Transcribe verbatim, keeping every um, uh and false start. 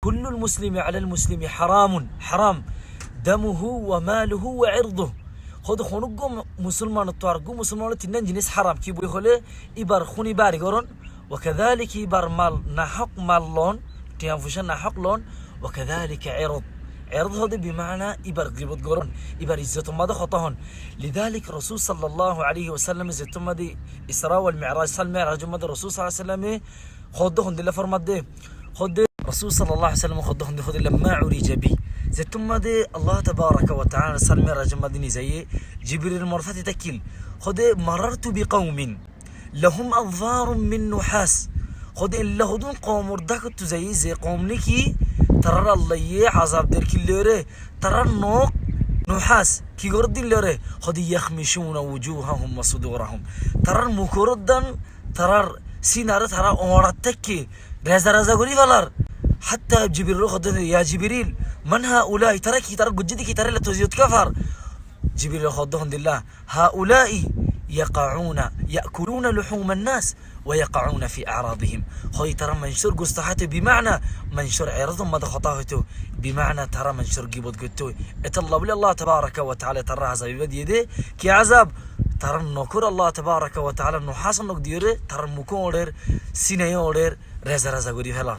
كل المسلم على المسلم حرام، haram, دمه وماله وعرضه. Hóde honó uggwá mu-, musolmanottú ar uggwá musolmanor tinnán jinís haram. Ki buli hoilé, íbar húni bari gorón, وكذلك íbar mal nahók mal loón, thiañ foicá nahók loón, وكذلك عرض. Erod hóde bimaána íbar gibot gorón, íbar izzotor mazé hotá hoón. لذلك Rosúl sallallahu alaihi wasallame zettót mazé Isra wal Mi'raj, sal Mi'rajor mazé Rosúl sallallahu alaihi wasallame hóde hondilla formadde, hóde Rosúl sallallahu alaihi wasallame hóde hondilla, hóde لما عرج بي. Zettót mazé Allah tabaraka wa ta'ala sal Mi'rajor mazé nizaiye, Jibril mor fáti tákkil. Hóde مررت بقوم لهم أظفار من نحاس. Hóde eilla hodún koumor dákottu zaiye ze koum néki tarár Allaye azab der killóre, tarár nok nuhás ki gorér dillóre, hóde يخمشون وجوههم وصدورهم. Tarár mukór uddán, tarár sinaré tará oñçar tákke reza reza gorí felar. Hátta Jibril hóde, يا جبريل، من هؤلاء؟ Tará ki, tará goijjé dé ki, tará eilla toziyot kiyá far? Jibril hóde hondilla, هؤلاء يقعون يأكلون لحوم الناس ويقعون في أعراضهم. Hoi tará maincór gosto háito, bimaána maincór erodor mazé hotá hoito, bimaána tará maincór gibot goitto. Etolla buli Allah tabaraka wa ta'ala tará azab ibá diyé dé. Ki azab? Tarár nokór Allah tabaraka wa ta'ala nuhás nok diyóre, tarár mukó oñçer, sinaye oñçer, reza reza gorí felar.